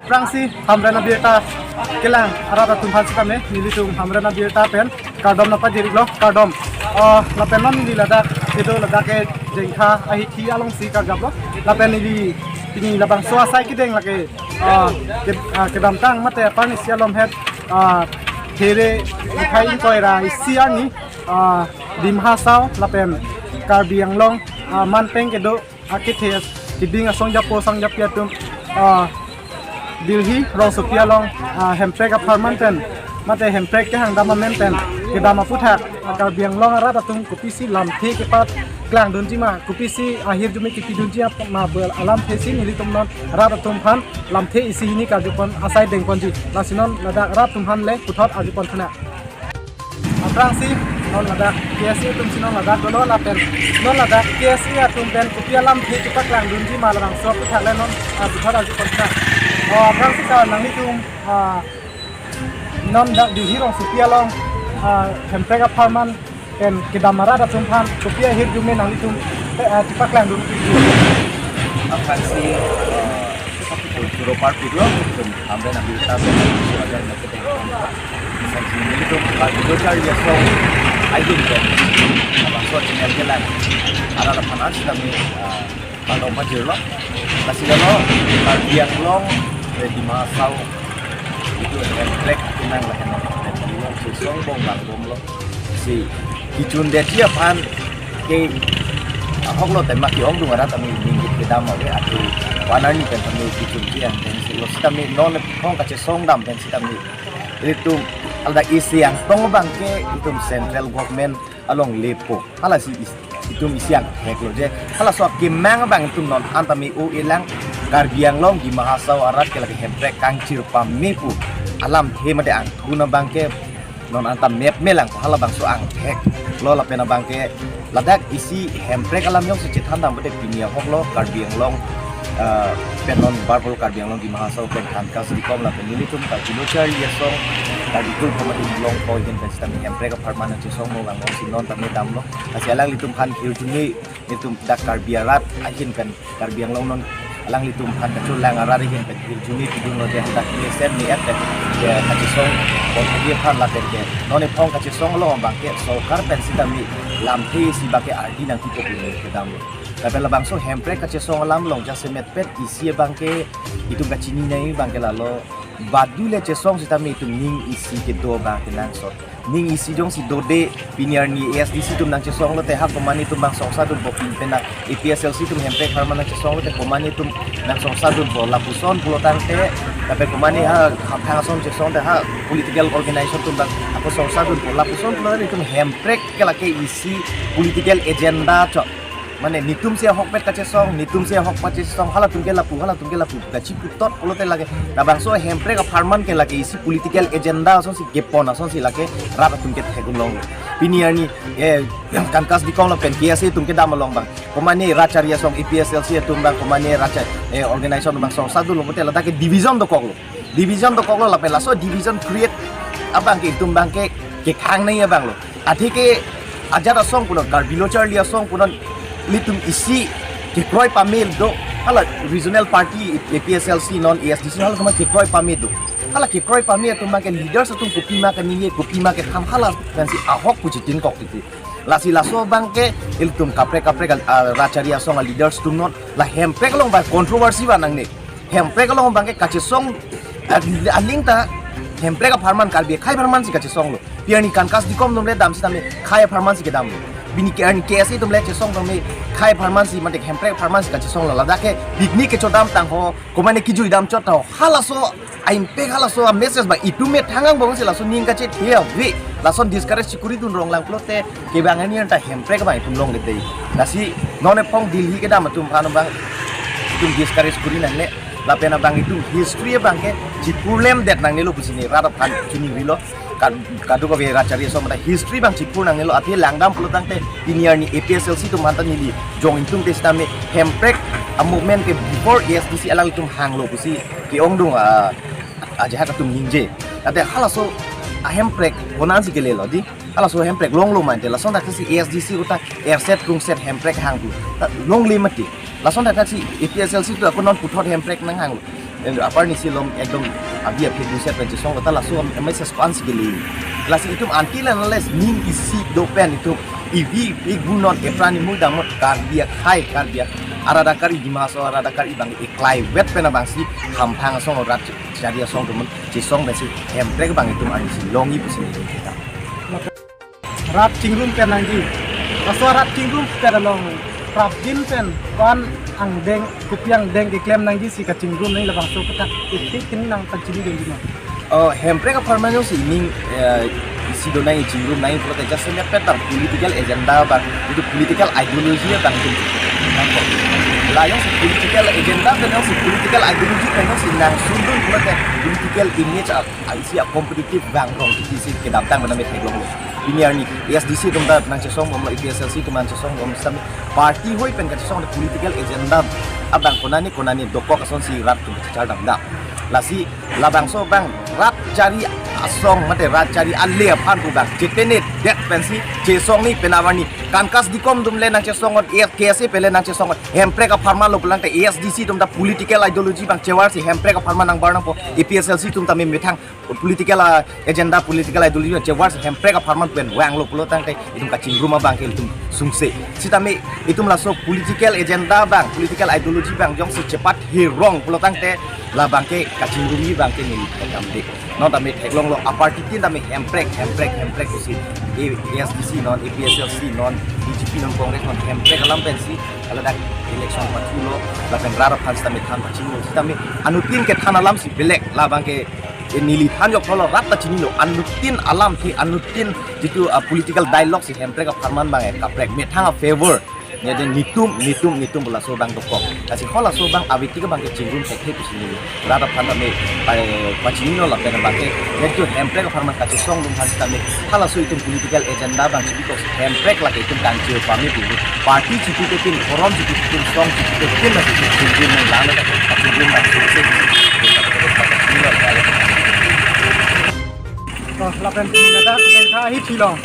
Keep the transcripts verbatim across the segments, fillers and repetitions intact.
Aphrangsi Hamren abirta kelang arat atum aphan sitame nelitum Hamren abirta pen kardom nangpajir-iklo, kardom. Oh, lapen non neli ladak kedo ladak ke Jengkha ahithi alongsi karjaplo. Lapen neli pini labangso asai kedeng lake, ah, ke, ah, kedamtang mate apar isi alomhet, ah, There Likhai Ingkoi ra isi arni, ah, Dima Hasao lapen Karbi Anglong, ah, manpeng kedo akethe keding asong japo asong japi atum, ah, Delhi rongsopi along, ah, hemprek apharman pen mate hemprek kehang dam amen pen kedam aputhak, ah, Karbi Anglong arat atum kopisi lamthe kepaklangdunji ma, kopisi ahirjume kepidunji ma pu alamthe si nelitum non rat atum aphan lamthe isi hini karjupon asai dengponji. Lasi non ladak rat atum aphan le puthot arjupon thuna. Aphrangsi non ladak K S A atum si non ladak dolo lapen non ladak K S A atum pen kopi alamthe kepaklangdunji ma labangso aputhak le non, ah, puthot arjupon thuna. Oh, aphrangsi ta nanglitum, ah, non dak Delhi rongsopi along, ah, hemprek apharman pen kedam arat atum aphan kopi ahirjume nanglitum, eh, ah, kepaklangdun. Aphrangsi, eh, puro parpiklo, tum amben ambil kita pen suajan na kita. Sanksi nelitum Karbi Lo Charli Asong ahin pen abangso channel kelang arat aphan sitame, eh, kardom pajirlo. Lasi lo Karbi Anglong, eh, Dima Hasao itum hemprek kenang lahenlo, chesong bom bang bomlo. Si kechun detji aphan ke ahoklo tema ke-ongdung arat tame ning kedam ave atu panar ni pen tame kechunji an pen si lo sitame non phong kachesong dam pen sitame itum alda isi angtong abangke itum central government along lepo. Halasi is-, itum isi angtheklo je. Halaso akemang abang itum non an tame o-elang Karbi Anglong Dima Hasao arat ke lake hemprek kangchir pame pu alamthe mate angthun abangke non an ta mep melang halabangso angtheklo lapen abangke ladak isi hemprek alam jongsi chethan dam mate pini ahoklo Karbi Anglong, eh, pen non barbul Karbi Anglong Dima Hasao pen Kankas Dikom lapen nelitum Karbi Lo Charli Asong Karbi Kul Committee Longpo ahin pen sitame hemprek apharman chesong bom bang bomsi non tame damlo. Lasi alanglitum aphan hirjume itum dak Karbi arat ahin pen Karbi Anglong non alanglitum aphan kacholang arat ahin pen hirjume pidunlo je hadak mesen ni et pen je kachesong bom hadi aphan lapen ke non iphong kachesong along abangke sorkar pen sitame lamthe isi abangke ardi nangkipok kedamlo. Lapen labangso hemprek kachesong alam along jasemet pet isi abangke itum kachini nai abangke lalo badu le chesong sitame itum ning isi kedo abang kenangsot. Ning isi jongsi dode pini arni A S D C atum nangchesonglote ha komane itum bang songsa dunpo pin pena A P H L C atum hemprek apharman nangchesonglote komane itum nangsongsa dunpo lapuson pulotangte lapen komane ha haphang ason chesongte ha political organization atum bang ako songsa dunpo lapuson pulotangte itum hemprek ke lake isi political agenda chot. Mane netum si ahokpet kachesong, netum si ahok pachesong, halatum ke lapu, halatum ke lapu kachiputot pulote lake labangso hemprek apharman ke lake isi political agenda asonsi kepon asonsi lake rat atum ke theklong. Pini arni, eh, Kankas Dikom lapen K S A atum kedam along bang komane Rat Charli Asong A P H L C atum bang komane Rat Cha-, eh, organization bang songsa dunlo pulote ladak ke division dokoklo. Division dokoklo lapen laso division create abangke itum abangke kekhang nai abanglo. Athe ke ajat asong punon, Karbi Lo Charli Asong punon, ilitum isi kekroi pame do, hala regional party A P H L C non A S D C hala teman kekroi pame do. Hala kekroi pame atum abangke leaders atum kopima kaningje, kopima ketham hala pensi ahok pu chetinkok titi. Lasi laso abangke ilitum kaprek kaprek, ah, Rat Charli Asong a leaders atum non la hemprek along ba controversy ba nangne. Hemprek along abangke kachesong, ah, aling ta hemprek apharman Karbi akhei apharman si kachesonglo. Pini arni Kankas Dikom atum le dam sitame akhei apharman si kedamlo. Pini ke arni K S A atum le chesong tame akhei apharman si mate hemprek apharman si kachesonglo. Ladak ke picnic kechodam tangho, komane kejui dam chot tangho. Halaso a-impact halaso a-message ba itum methang angbong si laso ning kachethe ave. Lason discourage chikuri dun rong lang pulote kevang ani anta hemprek abang itum longledet. Lasi non ephong Delhi kedam atum aphan abang itum discourage kuri nangne. Lapen abang itum history abangke chipurlemdet nangnelo pusi ne rat aphan chiningrilo. Kad-, kadokave Rat Charli Asong mate history abang chipur nangnelo, athe langdam pulotangte pini arni A P H L C atum aphan ta neli jong ingtung te sitame hemprek a-movement ke before A S D C alanglitum hanglo pusi ke-ongdung, ah, ajahak atum ningje. Ate halaso ahemprek konansi kelelo di. Halaso hemprek longlo mante lason thaksi A S D C uta erset krungset hemprek hangtu. Ta longle mati. Lason thaksi A P H L C atum ako non puthot hemprek nanghanglo. Apar nisi lom ekdom abi aphi duset pen chesong kota laso message ko-ansi kele. Lasi itum until and unless ning isi do pen itum ivi igu non epran imu damot Karbi akhai, Karbi arat adak Karbi Dima Hasao arat adak Karbi abang iklai vet pen abangsi hamphang asong rat chari asong atum chesong pensi Hemprek abang itum ansi longji pusi neli kita. Rat chingrum pen nangji. Laso rat chingrum pen along prapjin pen ko-an angdeng, kopi angdeng keklem nangji si kachingrum nangji labangso aputhak isi kini nangpachini dengji ma? Oh, Hemprek apharman jongsi ning, eh, isi do nangji, chingrum nangji pulote just mepet abang political agenda abang, itu political ideology abang itu. La jongsi political agenda pen jongsi political ideology pen jongsi nangsundun pulote political image a, a isi a competitive abang rong isi kedamtang pen name theklonglo. Pini arni A S D C atum ta nangchesong bomlo, A P H L C atum nangchesong bom sitame party hoi pen kachesong political agenda abang konane konane dokok asonsi rat atum kachechar damdam. Lasi labangso abang rat chari asong mate rat chari ale aphan pu abang chetene det pensi chesongji pen awarni kankas dikom atum le nangchesong, K S A pen le nangchesong, Hemprek apharman lo pulangte A S D C atum ta political ideology abang chewarsi Hemprek apharman nangbar nangpo, A P H L C atum ta methang political, ah, agenda, political ideology chewarsi Hemprek apharman pen vanglo pulotangte itum kachingrum abang ke itum sungse. Sitame itum laso political agenda abang, political ideology abang jongsi chepat herong pulotangte labang ke kachingrumji abang ke neli theklongde. Non tame theklonglo, aparty tin tame Hemprek, Hemprek, Hemprek pusi. A S D C non, A P H L C non, B J P non, Congress non, Hemprek alam pensi haladak election pachulo, lapen rat aphan sitame than pachininon sitame anuttin kethan alamsi belek, labang ke, eh, neli than jok tholo, rat ta chinilo, anuttin alamthe, anuttin jitu, ah, political dialogue si Hemprek apharman abang, eh, kaprek methang a favor. Ya, jadi netum, netum, netum pu laso abang dokok. Lasi halaso abang awiti ke abang ke chingrum thekthe pusi neli rat aphan tame pa, pachinilo lapen abang ke, yaitu Hemprek apharman kachesong atum aphan sitame halaso itum political agenda abang chibikok Hemprek lake itum kangchir pame dulu. Party chipi ke tin, forum chipi ke tin, song chipi ke tin, lasi itum chingrum nanglang, chingrum nang sungse. Oh, lapen ladak kengkha ahithi along,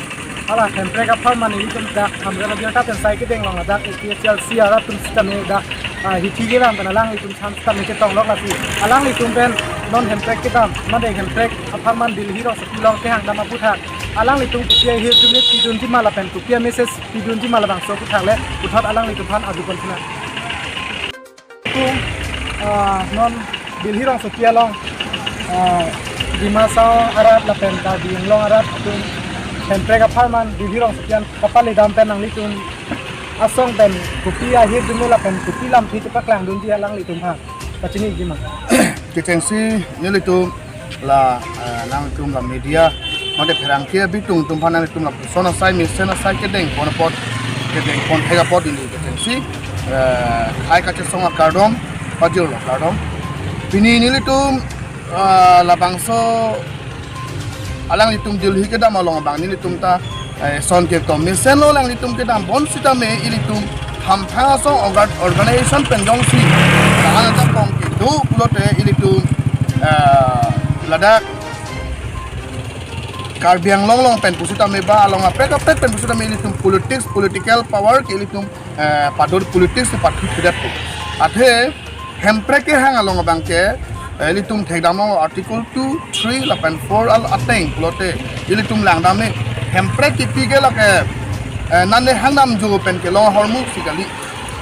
hala Hemprek apharman ilitum dak Hamren abiar ta pen sai kedeng along ladak A P H L C arat atum sitame dak, ah, hithi kevang pen alanglitum than sitame chetong lok lasi alanglitum pen non Hemprek kedam mate Hemprek apharman Delhi rongsopi along kehang dam aputhak alanglitum kopi ahirjume pidunji ma lapen kopi a message pidunji ma labangso aputhak le puthot alanglitum aphan adu pon thuna. Itum, ah, non Delhi rongsopi along, ah, Dima Hasao arat lapen Karbi Anglong arat atum Hemprek apharman Delhi rongsopi an kapale dam pen nanglitum asong pen kopi ahirjume lapen kopi lamthe chepaklangdunji alanglitum aphan pachiniji ma? Kechengsi nelitum la, eh, nangtum la media mate pherangke abitung atum aphan nangtum lapuson asai mesen asai kedeng pon apot, kedeng pon thek apot ili kechengsi, eh, hai kachesong akardom, pajirlo kardom. Pini nelitum, eh, labangso alanglitum Delhi kedam along abang nelitum ta, eh, son ketom mesenlo alanglitum kedam bonsitame ilitum hamphang asong orga-, organization pen jongsi kahan ajakong kedo pulote ilitum, eh, ladak Karbi Anglong along pen pusitame ba along aprek aprek pen pusitame ilitum politics, political power ke ilitum, eh, pador politics pathuthudet pu. Athe Hemprek kehang along abang ke, eh, ilitum thekdamlo Article two, three lapen four al ateng pulote ilitum langdam me Hemprek kipi ke lake, eh, nane hangdam jo pen kelong ahormu si kali.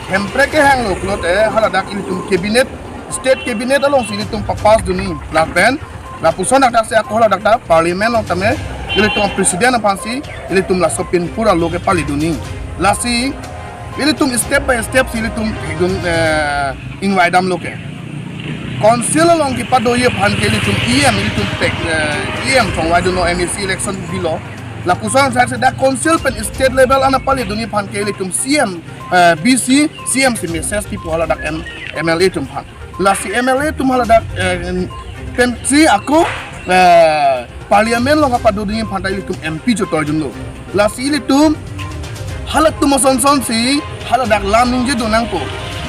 Hemprek kehanglo pulote haladak ilitum cabinet, state cabinet alongsi ilitum papass dunji lapen lapuson dak si ako haladak ta parliament along tame ilitum president aphansi ilitum laso pinpur alo kepali dunji. Lasi ilitum step by step si ilitum thekdun, eh, ingvai damlo ke. Council along kepadoji aphan ke ilitum E M, ilitum pek, eh, E M chongvai dunlo, M A C election bilo. Lapuson sak si dak council pen state level an apali dunji aphan ke ilitum C M, eh, B C, C M si message pipo haladak M-, M L A atum aphan. Lasi M L A atum haladak, eh, pensi ako, eh, parliament along kapado dunji aphan ta ilitum M P chotoi dunlo. Lasi ilitum halatum ason son si haladak lam ningje dun nangpo.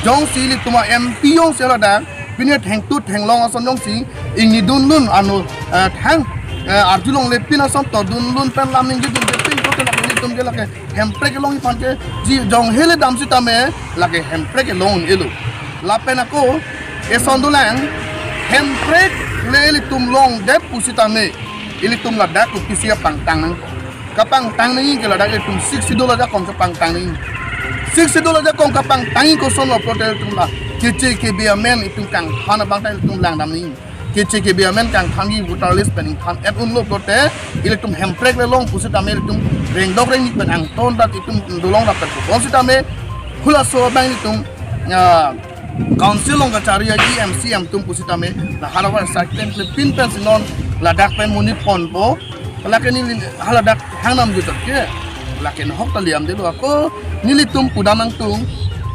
Jongsi ilitum a M P jongsi haladak pine thengtu thenglong ason jongsi ingni dunlun ano, eh, thang, eh, arjulongle pin ason to dunlun pen lam ningje dun de pin kote lake ilitum ke lake Hemprek kelongji aphan ke ji jong hele dam sitame lake Hemprek kelong un-elo. Lapen ako eson dolang Hemprek le ilitum longdet pusitame, ilitum ladak kopisi kapangtang nang. Kapangtang nangji ke ladak ilitum Sixth Schedule ajakong kapangtang nangji. Sixth Schedule ajakong kapangtangji kosonlo pulote ilitum la Keche Kebe amen itum kangthan abang ta ilitum langdam nangji. Keche Kebe amen kangthanji voter list pen ingthan et unlo pulote ilitum Hemprek le long pusitame ilitum rengdok rengni pen angton dak itum dolong dak pen pusitame halaso abang ilitum, ah, council along kachari a E M C M atum pusitame la halavar cyclone klepin pensi non ladak pen monit ponpo. Lake neli haladak hangnam jutak ke. Lake nahok ta liam delo ako nelitum pudam nangtung.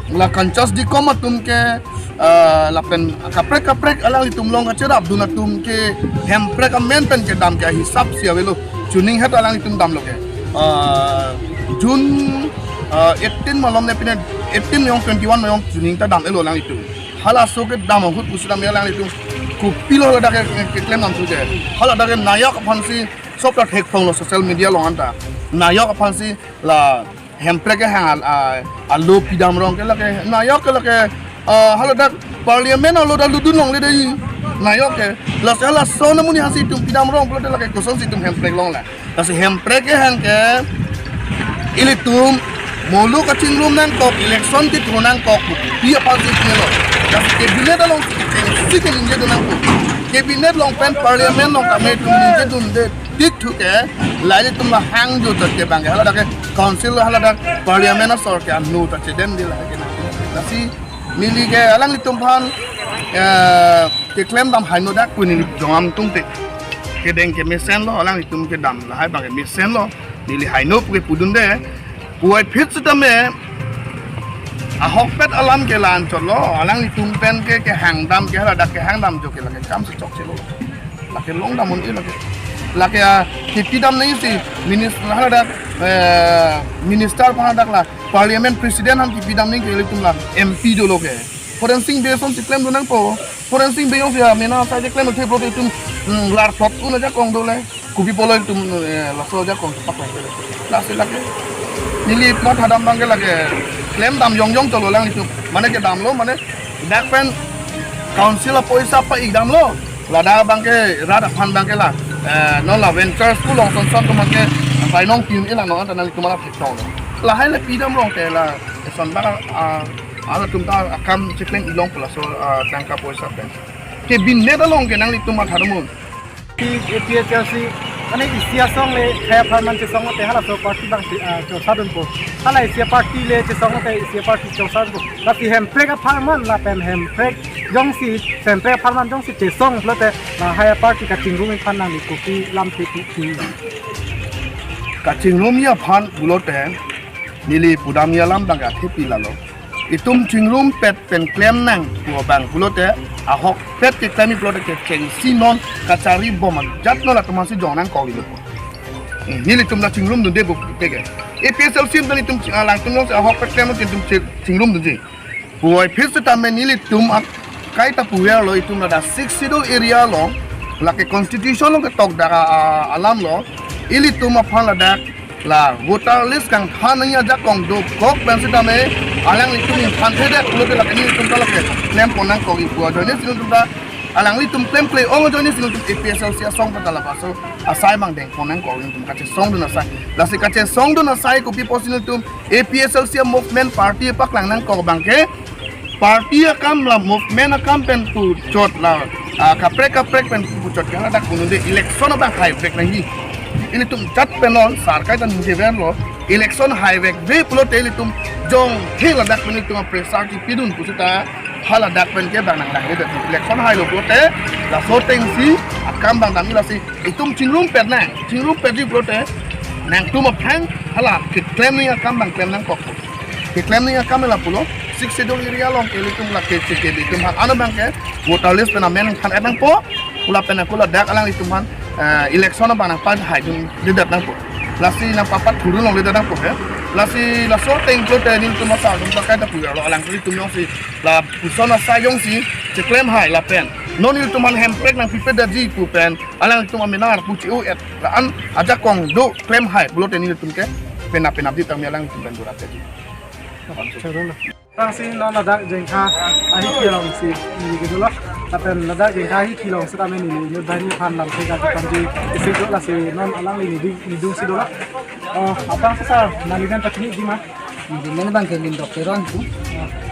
La Kanchas Dikom atum ke, ah, lapen kaprek kaprek alanglitum along kacherapdun atum ke Hemprek amen pen kedam ke hisap si avelo. Chuning het alanglitum damlo ke. Ah, June, ah, eighteen malom ne pine eighteen mayong twenty-one mayong chuning ta dam-elo alanglitum. Halaso kedam ahut pusitame alanglitum kopilo haladak ke, ke, keklem nangthu ke. Haladak ke nayok aphansi sop ta thekphonglo social media along anta. Nayok aphansi la Hemprek kehang al-, a-, alo pidam rong ke lake nayok ke lake, ah, haladak parliament alo dak ludun longle dei nayok ke. Lasi halaso amonit aphansi itum pidam rong pulote lake kosonsi itum Hemprek long la. Lasi Hemprek kehang ke ilitum molu kachingrum nangkok, election kethur nangkok, kopi aphansi itum lo. Lasi cabinet alongsi kechengsi keningjedun nangkok. Cabinet along pen parliament along tame itum ningjedunde tik thu ke, la ilitum la hang jutak ke abang ke haladak ke council haladak parliament asor ke anu ta chedem de la ke na. Lasi neli ke alanglitum aphan, eh, keklem dam haino dak pu neli jongam tungte. Kedeng ke mesenlo, alanglitum kedam lahai abang ke mesenlo. Neli haino pu ke pudunde. Puvoiphit sitame ahokpet alam ke la-anchotlo, alanglitum pen ke, kehang dam ke haladak kehang dam jo ke lake kam si chokchelo. Lake longdam un-e lake. Lake, ah, kipidam nangji si minis-, haladak, eh, minister aphan hadak la parliament president aphan kipidam nangji ke ilitum la M P dolo ke. Horensing Bey asonsi klemdun nangpo. Horensing Bey jongsi amena asai je klemthe pulote itum, hmm, lar plot un ajakong dole. Kopi pulo itum, eh, laso ajakong paklang dole. Lasi lake. Neli mathadam abang ke lake. Klemdam jongjong cholo alanglitum. Mane kedamlo, mane dak pen council apoisa pa-ikdamlo. Ladak abang ke rat aphan abang ke la. Eh, non la venture school along sonson atum abang ke painong pin ilang non anta nanglitum alam thektong. Lahai le pidam rong ke la. Eson abang, ah, halatum ta akam chiklen ilong pu laso, ah, tangka poisa pen. Cabinet along ke nanglitum mathadam un. Pi-, A P H L C, mane isi asong le khaya apharman chesong te halaso party abang che-, ah, chosadunpo. Hala isi party le chesong te isi party chosadunpo. Lasi Hemprek apharman lapen Hemprek jongsi, Hemprek apharman jongsi chesong pulote lahai party kachingrumji aphan nangli kopi lamthe pi pi. Kachingrumji aphan pulote neli pudamji alam abang ke athepi lalo. Itum chingrumpet pen klem nang pu abang pulote ahokpet keklemji pulote kechengsi non kachari bom ajat non latum aphansi jong nangkoklo. Eh, nelitum la chingrumdunde bu teke. A P H L C atum itum chi-, alangtum jongsi ahokpet klem nang itum chi-, chingrumdunji. Puvoiphit sitame nelitum akai ta puverlo itum ladak Sixth Schedule area along, lake constitution along ketok dak a, a, alamlo, ilitum aphan ladak la voter list kangthan nangji ajakong dokok pen sitame alanglitum ingthanthedet pulote lake nelitum ta lake klempon nangkokji pu ajoine si nelitum ta alanglitum klemkle-ong ajoine si nelitum A P H L C asong pen ta laso asai abang dengpon nangkokji, nelitum kachesongdun asai. Lasi kachesongdun asai kopi pusi nelitum A P H L C movement party paklang nangkok abang ke party akam la movement akam pen puchot la, ah, kaprek kaprek pen puchot ke ladak kununde election abang haivek nangji. Ilitum jat pen non sarkai ta ningjeverlo election haivekve pulote ilitum jongsi ladak pen ilitum pressure kipidun pusita haladak pen ke abang nanglang election hailo pulote laso atengsi akam abang damji lasi itum chingrumpet nang, chingrumpetji pulote nangtum aphan hala keklem nangji akam abang klem nangkok. Keklem nangji akam lapulo, Sixth Schedule area along ke ilitum lake C K B itum aphan ano abang ke voter list pen amen ingthan-et nangpo, pu lapen ako ladak alanglitum aphan, eh, election abang nangpathaidundedet nangpo. Lasi nangpapat thurun longledet nangpo ke. Lasi laso ateng pulote nelitum asar atum ta kaita puverlo alangtum jongsi lapuson asai jongsi cheklem hai lapen non nelitum aphan Hemprek nangpipedetji pu pen alanglitum amenar pu che-o-et la-an ajakong do klem hai pulote nelitum ke penap penapji tame alanglitum pen durapetji. Chorolo. Tangsi non ladak Jengkha ahi kelong si ini gitu loh. Lapen ladak Jengkha Hithi along seta meni ni, ni banghini aphan lamthe kachepangji isi do, lasi non alangli nidung, nidungsi do la. Oh, aphrangsi sir, nangli men pachini jima? Neli men abang ke Lindok Teron pu.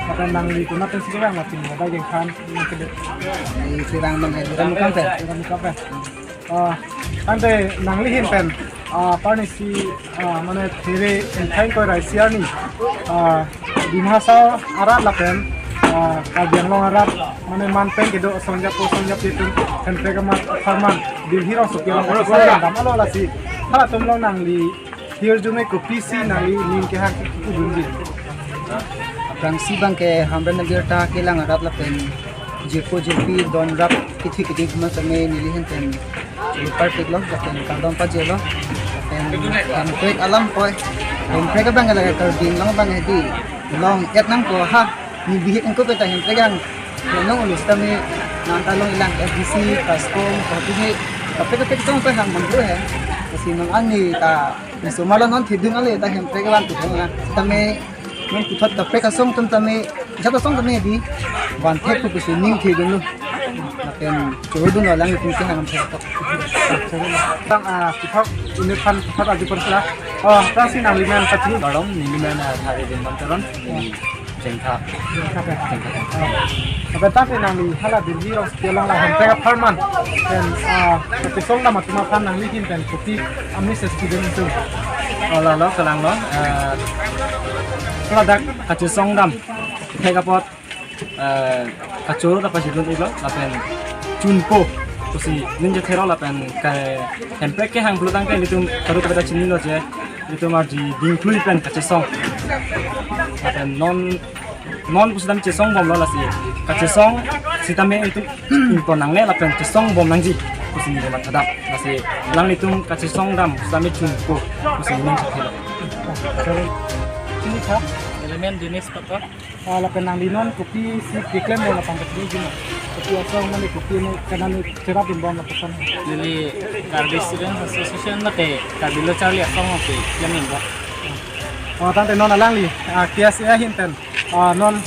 Lapen nangli konat pensi kevang lapen ladak Jengkha nangkele? Neli kevang abang ke Duramukam pen. Duramukam pen. Ah, ante nangli ahin pen, ah, parnisi, ah, mane there niphai ingkoi ra isi arni, ah, Dima Hasao arat lapen, ah, Karbi Anglong arat, mane man pen kedo asong japo asong japi atum Hemprek amat apharman Delhi rongsopi along dam alo, lasi halatum along nangli hirjume kopisi nangli ning kehang kipudunji? Aphrangsi abang ke Hamren abirta kelang arat lapen jirpo jirpi don rap kethe keding atum tame neli ahin pen lepar piklo lapen kardom pajirlo. Lapen Hemprek alam poi, Hemprek abang ke lake Karbi Anglong abang hedi long-et nangpo ha. Ni bihek ingko peta Hemprek ang long ulu sitame nangta long ilang F D C, Kastom, Kohti ni kaprek kaprek song pe hang mangru he. Lasi nang ani ta insomala non thidung ale ta Hemprek alam tu na. Sitame non puthot kaprek asong atum tame, jat asong tame di van thek pu pusi ning thidung lo. Lapen choro dun alanglitum kehang amthek tok. Tang, ah, puthot inut aphan puthot arjupon sila. Oh, tangsi nangli men pachini? Kardom, neli men, ah, Thare Dimbam Teron, neli Jengkha. Jengkha pen. Jengkha pen. Oh. Lapen tangte nangli hala Delhi rongsopi along la Hemprek apharman pen, ah, kachesong dam atum aphan nangli ahin pen kopi a-message pidun itum? Oh, lalo, kalanglo, ah, ladak kachesong dam thek apot, eh, kachoro ta pajirun iklo lapen chunpo pusi ning chethe lo lapen ke Hemprek kehang pulo tangte ilitum karu kaprek ta chinilo je ilitum arji dingklui pen kachesong. Lapen non, non pusitame chesong bomlo, lasi kachesong sitame itum ington nangne lapen chesong bom nangji pusi neli mathadam. Lasi alanglitum kachesong dam sitame chunpo pusi ning chethe lo. Ini kha? Neli men Dinesh Pator. Ah, lapen nangli non kopisi keklem lo lapen pachini jima? Kopi asong mane kopi ne kanan cherap ingbom lapuson? Neli Karbi Students Association mate Karbi Lo Charli Asong kopi klem ingbom. Oh, tangte non alangli, ah, K S A ahin pen, ah, non,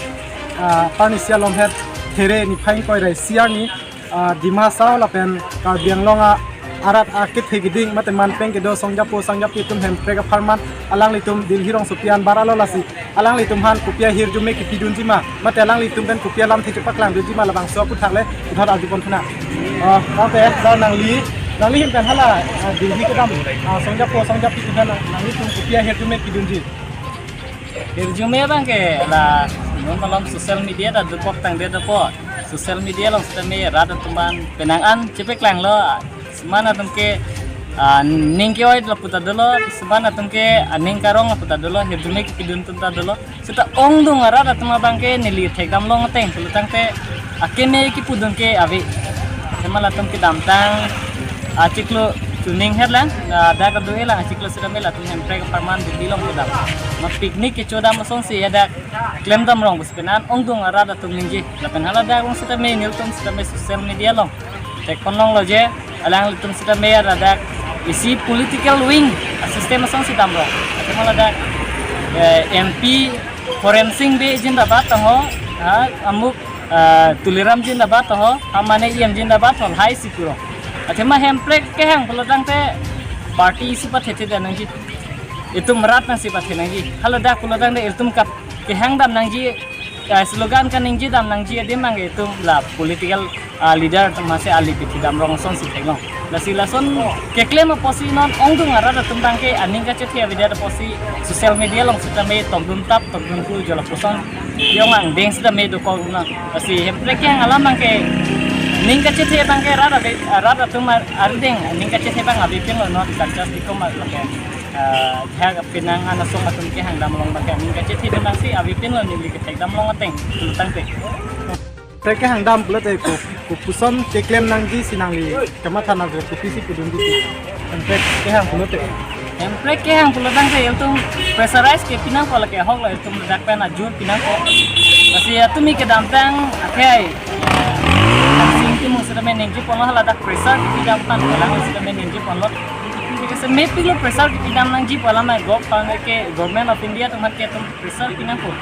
ah, parnisi along het there niphai ingkoi ra isi arni, ah, Dima Hasao lapen Karbi Anglong a-arat akethe keding mate man pen kedo asong japo asong japi atum Hemprek apharman alanglitum Delhi rongsopi an bar alo, lasi alanglitum aphan kopi ahirjume kipidunji ma mate alanglitum pen kopi alamthe chepaklangdunji ma, labangso aphuthak le puthot arjupon thuna. Ah, tangte sir, nangli, nangli ahin pen hala, ah, Delhi kedam, ah, asong japo asong japi atum aphan nanglitum kopi ahirjume pidunji? Hirjume abang ke la non malom social media ta dukok tangdet apot, social media along sitame rat atum aphan penang an chepaklanglo. Seman atum ke, ah, ning ke-oi lapu ta dolo, seman atum ke, ah, ning karong lapu ta dolo, hirjume kipidun atum ta dolo. Seta ongdung arat atum abang ke neli thekdam long ateng pulo tangte akeme kipudun ke ave. Athema latum kedamtang achiklo chuning herlang, ah, dak adu elang achiklo sitame latum Hemprek apharman Delhi along kedam. Ma picnic kechodam asonsi hadak klemdam rong pusi penang an ongdung arat atum ningje. Lapen haladak along sitame nelitum sitame social media along thekpon longlo je alanglitum sitame hadak isi political wing a-system asonsi damlo. Athema ladak, eh, M P Horensing Bey jindabad taho, ha, amuk, eh, Tuliram jindabad taho, ha mane E M jindabad taho, hai si kuro. Athema Hemprek kehang pulo tangte party isi pathethe dam nangji, itum rat nangsi pathe nangji. Haladak pulo tangte itum kap kehang dam nangji, eh, slogan kaningje dam nangji adim abang ke itum la political, ah, leader atum masi ali pithi dam rong asonsi theklong. Lasi lason keklem apotsi non ongdung arat atum abang ke aning kachethe avedet apotsi social media along sitame tokdun tap tokdun ku jo lapuson yong angdeng sitame dokok nang. Lasi Hemprek kehang alam abang ke ning kachethe abang ke rat ave, rat atum ar-, arideng ning kachethe abang avepinlo, non kachas dikom abang ke. Ah, jahak penang an asong atum kehang dam long abang ke ning kachethe abang si avepinlo, neli kethekdam long ateng pulo tangte. Te kehang dam pulote ko, kopuson keklem nangji si nangli kamatha nangji kopisi pudunji? Hemprek kehang pulote. Hemprek kehang pulo tangte ilitum pressurize kepi nangpo, lake ahok lo ilitum ladak pen ajur pi nangpo. Lasi atumi kedamtang akhai, eh, Sing Timung sitame ningjeponlo, haladak pressure kepi dam tan kelang sitame ningjeponlo. Thik ase, mepiklo pressure kepi dam nangji pu alam, eh, gov-, eh, ke Government of India atum aphan ke itum pressure pi nangpo.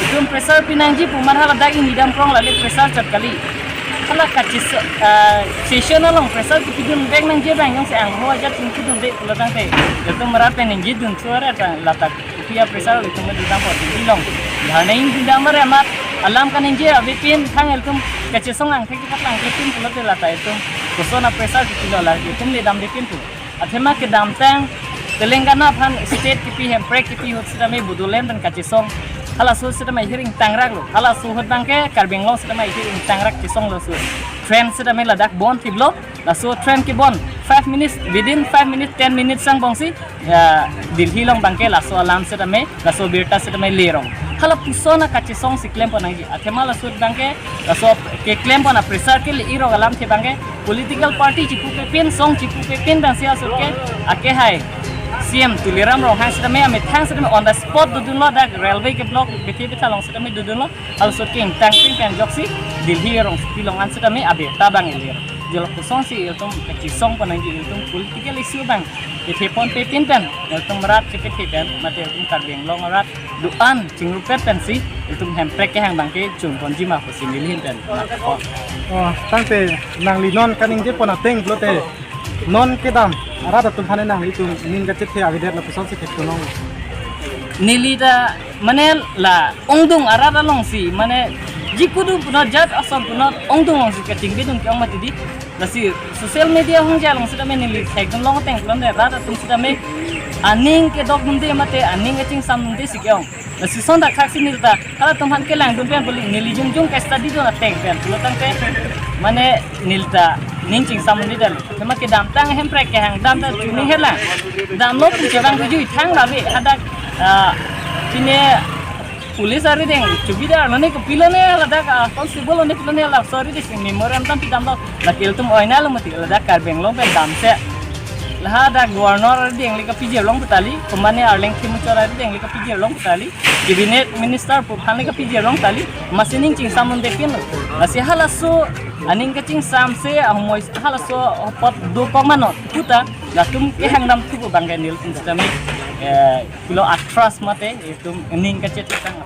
Itum pressure pi nangji pu amat haladak ingni dam krong lale pressure chot kali. Hala kachis-, ah, session along pressure kipidun vek nangji abang jongsi angho ajat chingkidunde pulo tangte, itum rat pen ningje dun suara ta latak kopi a-pressure itum dudam po Delhi along. Dharna ingdundam mare amat alam kaningje avepin thang itum kachesong angthek kepatlang kepin pulote lata itum koson a-pressure kipilo la itum ledamdepin pu. Athema kedamtang Telangana aphan state kipi, Hemprek kipi ahut sitame Bodoland pen kachesong. Halaso sitame ahir ingtangraklo. Halaso ahut abangke Karbi Anglong sitame ahir ingtangrak chesonglo laso. Train sitame ladak bon thiplo. Laso train kebon five minutes, within five minutes, ten minutes angbongsi, ya, Delhi along abangke laso alam sitame, laso abirta sitame lerong. Hala puson a-kachesong si klempon nangji. Athema laso abangke, laso keklempon a-pressure ke le-irok alamthe abangke political party chipupepin, song chipupepin abangsi laso ke, akehai C M Tuliram Ronghang sitame amethang sitame on the spot dodunlo, dak railway ke-block bethe betha along sitame dodunlo. Halaso ke ingtangpin pen ajoksi Delhi rongsopi along an sitame abirta abang elir. Je lapuson si itum kachesongpon nangji, itum political issue abang kethepon pepin pen, itum rat kepethe pen, mate itum Karbi Anglong arat do-an chingrupet pensi itum Hemprek kehang abangke chunponji ma pusi neli ahin pen. Oh, tangte nangli non kaningjepon ateng pulote, non kedam arat atum aphan nanglitum ning kachethe avedet lapuson si theklong. Neli ta mane la ongdung arat alongsi, mane jikudu punot, jat asor punot ongdung alongsi kachingbidun ke-ong mati di. Lasi social media ahormu along sitame neli thekdunlong ateng pulote rat atum sitame aning kedokdunde mate aning kachingsamdunde si ke-ong. Lasi son thakthak si neli ta halatum aphan kelangdun pen puli neli jongjong ke-study dun ateng pen pulo tangte, mane neli ta ning chingsamdunde dal. Athema kedamtang Hemprek kehang dam ta chuning helang. Damlo pu chevang kejui thang la ave hadak, ah, pine police arideng, chowkidar lone kopilone ladak, ah, constable lone pilone laso arideng si memorandum pidamlo, lake itum oinalo mati ladak Karbi Anglong pen damse. Lahadak governor arideng le kapijirlong pu tali, komane Arleng Temuchor arideng le kapijirlong pu tali, cabinet minister pu aphan le kapijirlong tali, masi ning chingsamdundepinlo. Lasi halaso aning kachingsamse ahormu halaso apot dokok mano puta, latum kehang dam thupo abangke nelitum sitame, eh, pilo a-trust mate itum ning kachethe tang.